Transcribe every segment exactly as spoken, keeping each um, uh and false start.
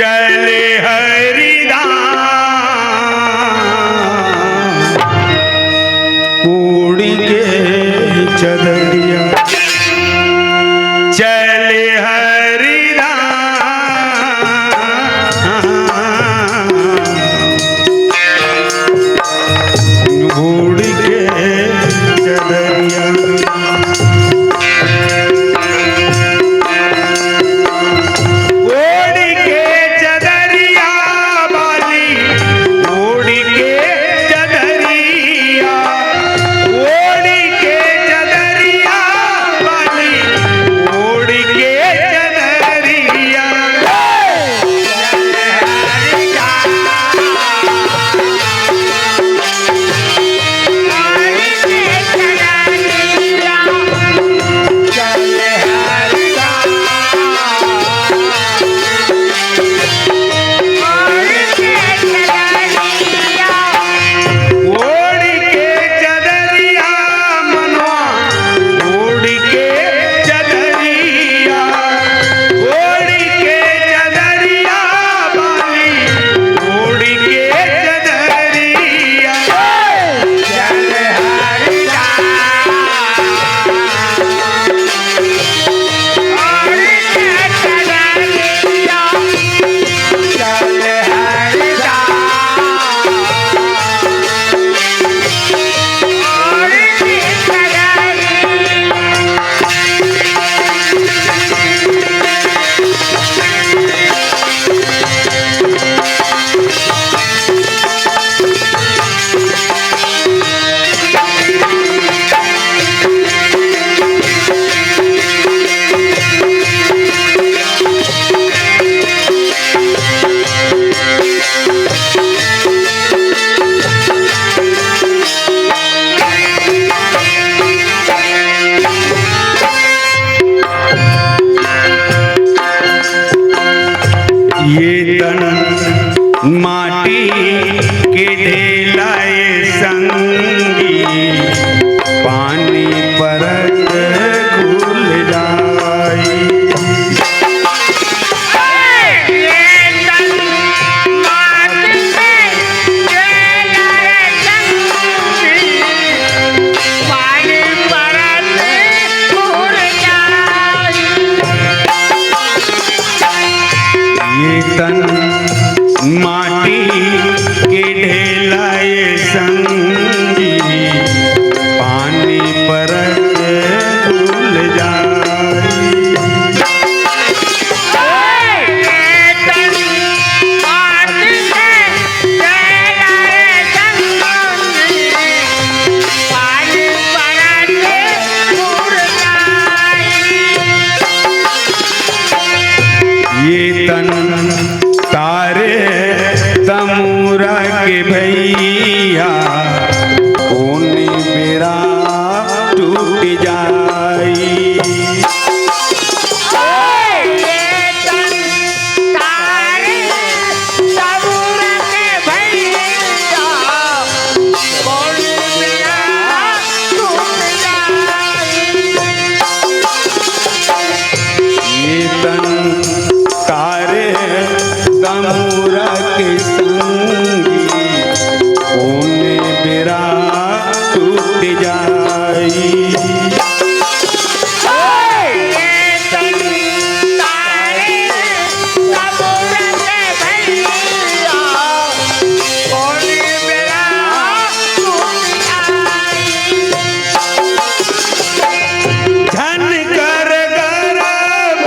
चले हरिदास ओढ़ के चदरिया, चले हरिदास ओढ़ के चदरिया। ओढ़ के चदरिया वाली, ओढ़ के चदरिया, ओढ़ के चदरिया वाली, ओढ़ के चदरिया। ओढ़ के चदरिया मनवा, ओढ़ के चदरिया, ओढ़ के चदरिया वाली, ओढ़ के चदरिया। ये तन माटी के ढेला ए संगी, पानी परत घुल जाई। ये तन माटी के ढेला ए संगी, पानी परत घुल जाई। ये तन तारे तमूरा के भैया, कोन बेरा टूट जाई। ये तन तारे तमूरा के संगी, कोन बेरा टूट जाई। झन कर गरब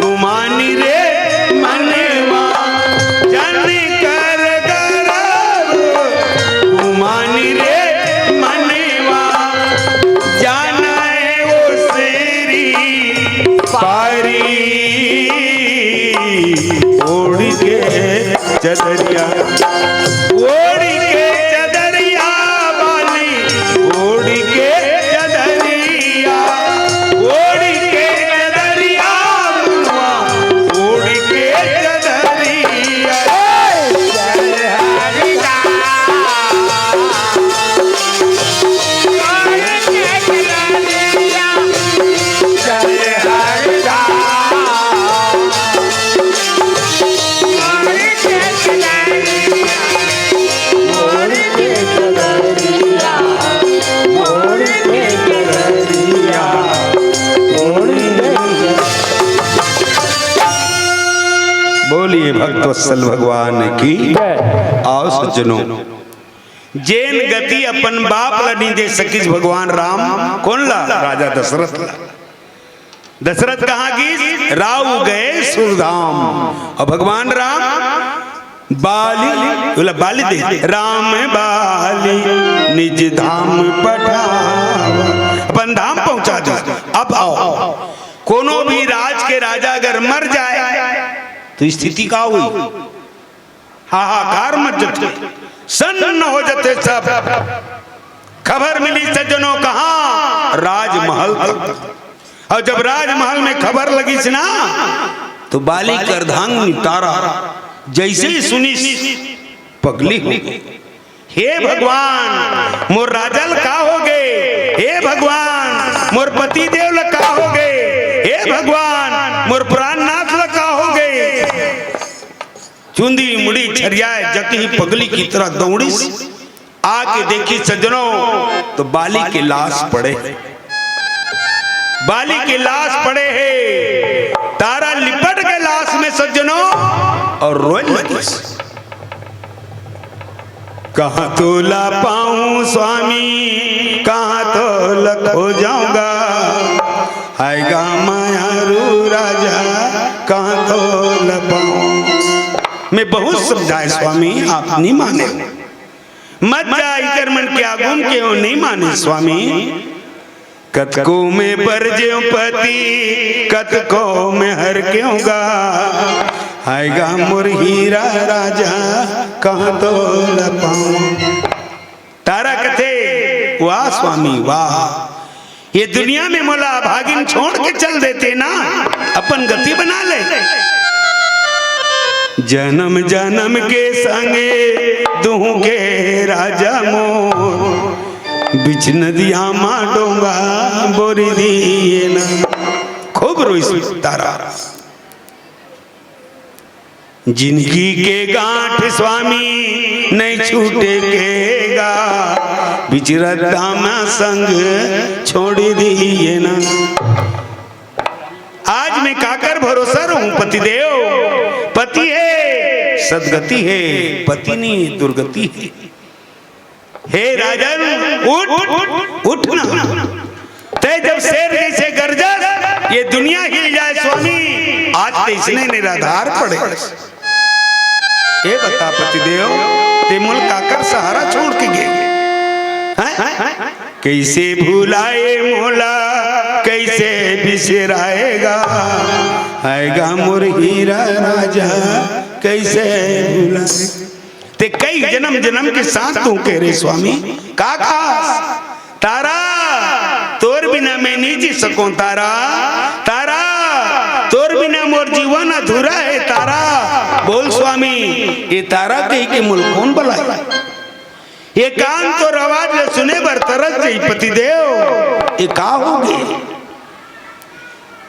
गुमानी रे मनवा, झन कर गरब गुमानी रे मनवा, जाना है वो शेरी पारी। ओढ़ के चदरिया, ओढ़ के चदरिया वाली, ओढ़ के चदरिया, ओढ़ के चदरिया, मनवा, ओढ़ के चदरिया। बोलिए भक्त वत्सल भगवान की। जय। आओ सज्जनों, जेन गति अपन बाप ला नहीं दे सकिस भगवान राम, कोन ला? राजा दशरथ ला। दशरथ कहाँ गिस? राउ गए सुरधाम। अउ भगवान राम बाली, बोला बाली दे, राम बाली निज धाम पठावा, अपन धाम पहुंचा दे। अब आओ, कोनो भी राज के राजा अगर मर जाए तो स्थिति का हुई? हाहाकार मच जथे, सन्न हो जथे सब। खबर मिली सज्जनों कहाँ? राजमहल तक। अउ जब राजमहल में खबर लगिस ना, तो बाली के अर्धांगिनी तारा जइसे ही सुनिस, पगली हो गई। हे भगवान, मोर राजा ल का हो गए? हे भगवान, मोर पति देव ल का हो गए? हे भगवान, मोर प्राणनाथ ल का हो गए? चुंदी मुड़ी छरियाए जकही पगली की तरह दौड़िस। आके देखिस सज्जनों, तो बाली के लाश पड़े हे। बाली के लाश पड़े हे। तारा लिपट के लाश में सज्जनों अउ रोए लगिस। कहाँ तोला पाऊं स्वामी, कहाँ तोला खोजंव गा, आएगा मायारू राजा, कहाँ तोला पाऊं। मैं बहुत समझाए स्वामी, आप नहीं माने। मत जा इकर मन के आगू म, केहू नहीं माने स्वामी। कतको मैं बरजेंव पति, कतको मैं हरकेंव गा, आएगा मोर हीरा राजा, कहाँ तोला पाऊं। तारा कथे, वाह स्वामी वाह, ये दुनिया में मोला अभागिन छोड़ के चल देते ना, अपन गति बना ले। जन्म जन्म के संगे दुहूं के राजा मोर, बीच नदिया मा डोंगा बोरी दिए ना। खूब रोइस तारा। जिनगी के गांठ स्वामी नहीं छूटे के गा, बीच रद्दा मा संग छोड़ दिए ना। आज मैं काकर भरोसा रहूं पतिदेव? पति हे सदगति हे, पति नहीं दुर्गति हे। हे राजन, उठ, उठ ना। तैं जब शेर जइसे गरजस, ये दुनिया हिल जाए स्वामी, आज तैं अइसने निराधार पड़े। ए बता पतिदेव, तैं मोला काकर सहारा छोड़ के गे? हैं? कइसे भुलाए मोला, कइसे बिसराए गा, आएगा मोर हीरा राजा, कइसे भुलाए। तैं कई जनम जनम के साथ तू कहे रे स्वामी, का कहास? तारा, तोर बिना मैं नहीं जी सकों तारा, तारा, तोर बिना मोर जीवन अधूरा हे तारा। बोल स्वामी, ये तारा कहिके मोला कोन बलाय? ये कान तोर आवाज ल सुने बर तरस जाही पतिदेव, ये का होगे?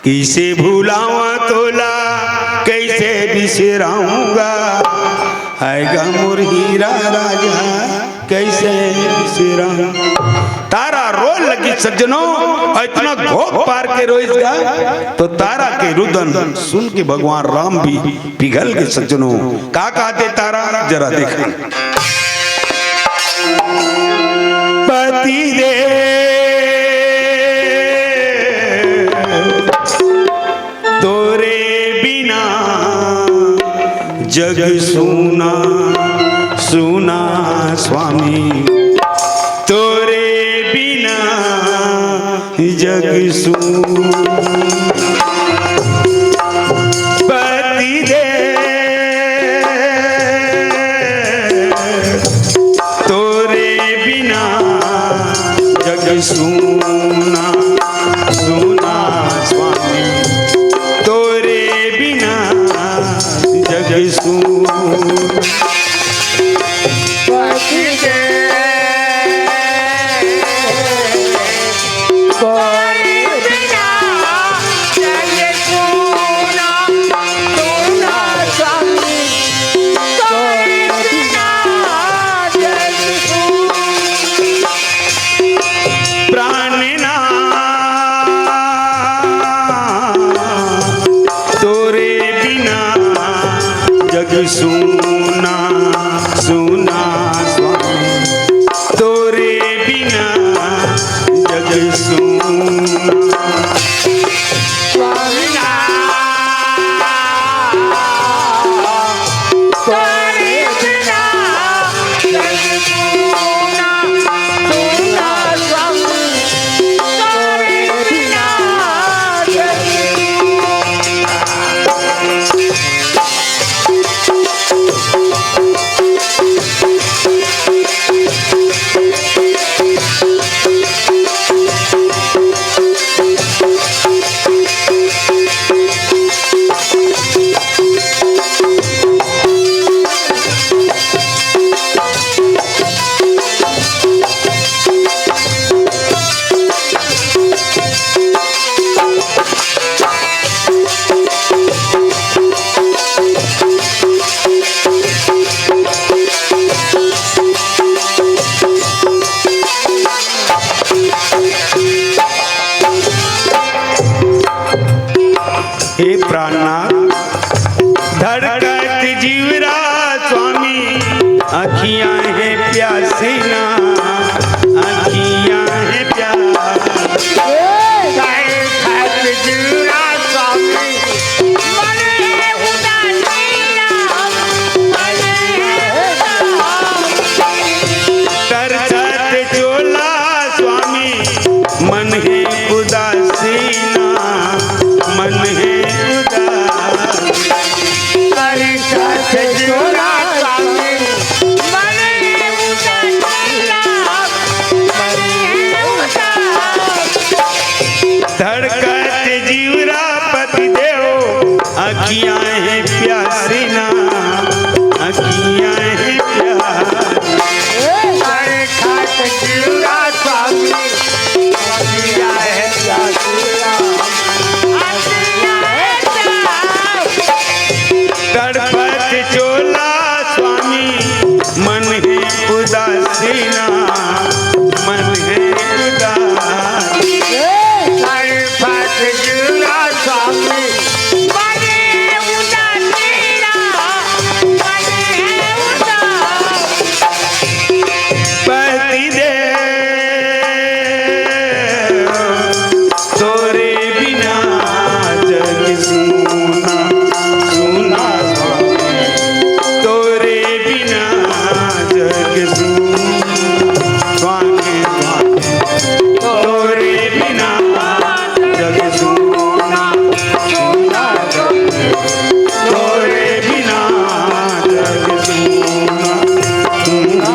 कइसे भुलावां तोला, कइसे बिसराहूं गा, आएगा मोर हीरा राजा, कइसे बिसराहूं। तारा रोए लगिस सज्जनों, अउ अतना घोख पार के रोइस गा, त तारा के रुदन सुन के भगवान राम भी पिघल गे सज्जनों। का कहत हे तारा, जरा देखन। पति देव तोरे बिना जग सूना, सूना स्वामी, तोरे बिना जग सूना। पति देव तोरे बिना जग सूना, सूना स्वामी, तोरे बिना जग सूना। प्राणनाथ तोरे बिना सूना, सूना स्वामी, तोरे बिना जग सूना। स्वामी ना, तोरे बिना जग सूना, सूना स्वामी, तोरे बिना जग सूना। हे प्राणनाथ, धड़कत जीवरा स्वामी, अखियां है प्यासी ना, अखियां है प्यासी। धड़कत जीवरा स्वामी, मन है उदासी ना, मन है उदासी। तरसत चोला स्वामी, मन है उदासी ना, मन है उदासी। अरे साथ जोड़ा स्वामी, मन है उदासी ना, मन है उदासी। धड़कत जीवरा पति देव, अखियां है प्यासी ना, अखियां है प्यासी। अरे खाट जीवरा स्वामी, अखियां है प्यासी ना, अखियां है प्यासी। तड़पत चोला स्वामी, मन है उदासी ना, मन है उदासी। तड़पत जीवरा स्वामी, मन है उदासी ना, मन है उदासी। पति देव, तोरे बिना जग सूना, सूना स्वामी, तोरे बिना जग सूना, स्वामी, स्वामी, तोरे बिना जग सूना, सूना जग, तोरे बिना जग सूना, सूना।